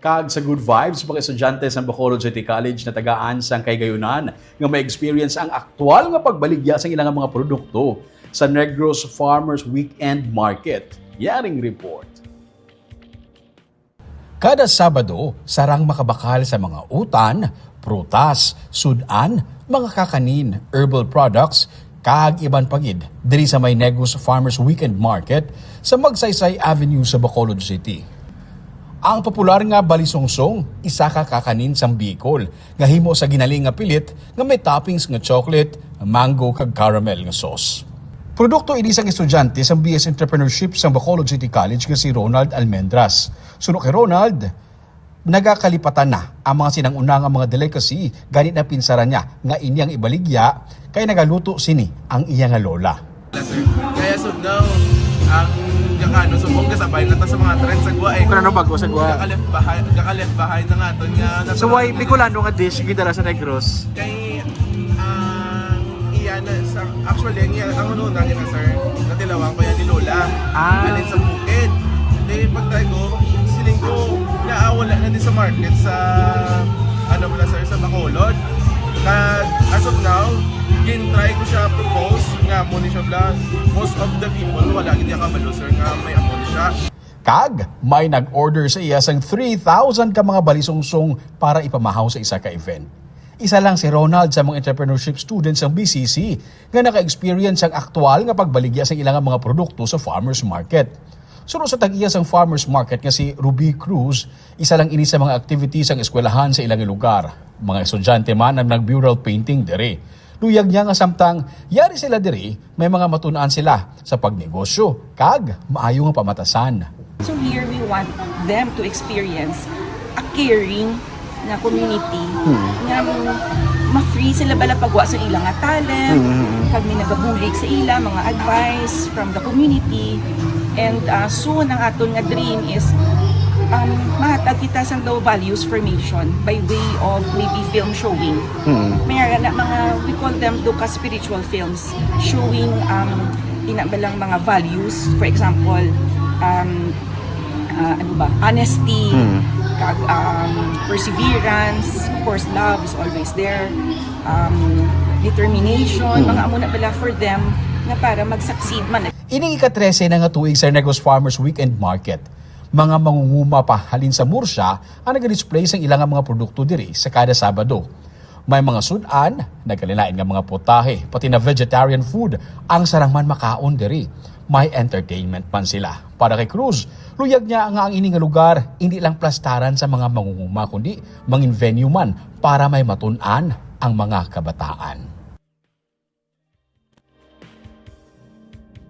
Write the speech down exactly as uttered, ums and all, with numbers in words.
Kag sa good vibes, mga estudyante sa Bacolod City College natagaan sang kahigayunan nga may experience ang aktual nga pagbaligya sa ilang mga produkto sa Negros Farmers Weekend Market. Yaring report. Kada Sabado, sarang makabakal sa mga utan, prutas, sudan, mga kakanin, herbal products, kag iban pa gid diri sa may Negros Farmers Weekend Market sa Magsaysay Avenue sa Bacolod City. Ang popular nga balisungsong, isa ka kakanin sang Bicol nga himo sa ginali nga pilit nga may toppings nga chocolate, mango kag caramel nga sauce. Produkto ini sang estudyante sang B S Entrepreneurship sang Bacolod City College nga si Ronald Almendras. Suno kay Ronald, nagakalipatan na ang mga sinang-una nga mga delicacy, gani napinsaran niya nga ini ang ibaligya kay nagaluto sini ang iya nga lola. Kaya so now, ang Ilocano, subong kasabay na ta sa mga trend sa gwa eh. Pero ano bago sa gwa? Kaka-left behind, kaka-left behind na nga to nga. So why natural na Bicolano nga dish gidala sa Negros? Kay, ah, iya na sa, actually, ang iya, ang una-una nga, sir, natilawan ko yan ni Lola. Ah. Alin sa bukid. Then, pag tayo ko, siling ko, naawala na din sa market sa, ano mo na, sir, sa Bacolod. Kag, as of now, gin-try ko siya propose nga mo ni siya bla. Most of the people, wala gid iya kabalo, sir, nga may amo ni siya. Kag may nag-order sa iya sang three thousand ka mga balisungsong para ipamahaw sa isa ka event. Isa lang si Ronald sa mga entrepreneurship students sang B C C nga naka-experience sang aktual nga pagbaligya sa ilang mga produkto sa farmers market. Suno sa tag-iya sang farmers market nga si Ruby Cruz, isa lang ini sa mga activities sang eskwelahan sa ilang lugar. Mga estudyante man ang nag-mural painting diri. Luyag niya nga samtang yari sila diri, may mga matun-an sila sa pagnegosyo kag maayo nga pamatasan. So here we want them to experience a caring nga community nga ma-free sila bala pagwa sa ila nga talent, kag may nagabulig sa ila, mga advice from the community. And, ah, soon, ang aton nga dream is, um, mahatag kita sa daw values formation by way of maybe film showing. May ara na mga, we call them Duka spiritual films, showing, um, ina ba lang mga values, for example, um, ah, ano ba, honesty, kag, um, perseverance, of course, love is always there, um, determination, mga amo na bala for them na para mag-succeed man. Ining ika-trese na nga tuig sa Negros Farmers Weekend Market, mga mangunguma pa halin sa Murcia ang nag-display sang ila nga mga produkto diri sa kada Sabado. May mga sud-an, nagkalain-lain nga mga putahe, pati na vegetarian food ang sarang man makaon diri. May entertainment man sila. Para kay Cruz, luyag niya nga ang ini nga lugar hindi lang plastaran sa mga mangunguma, kundi mangin venue man para may matun-an ang mga kabataan.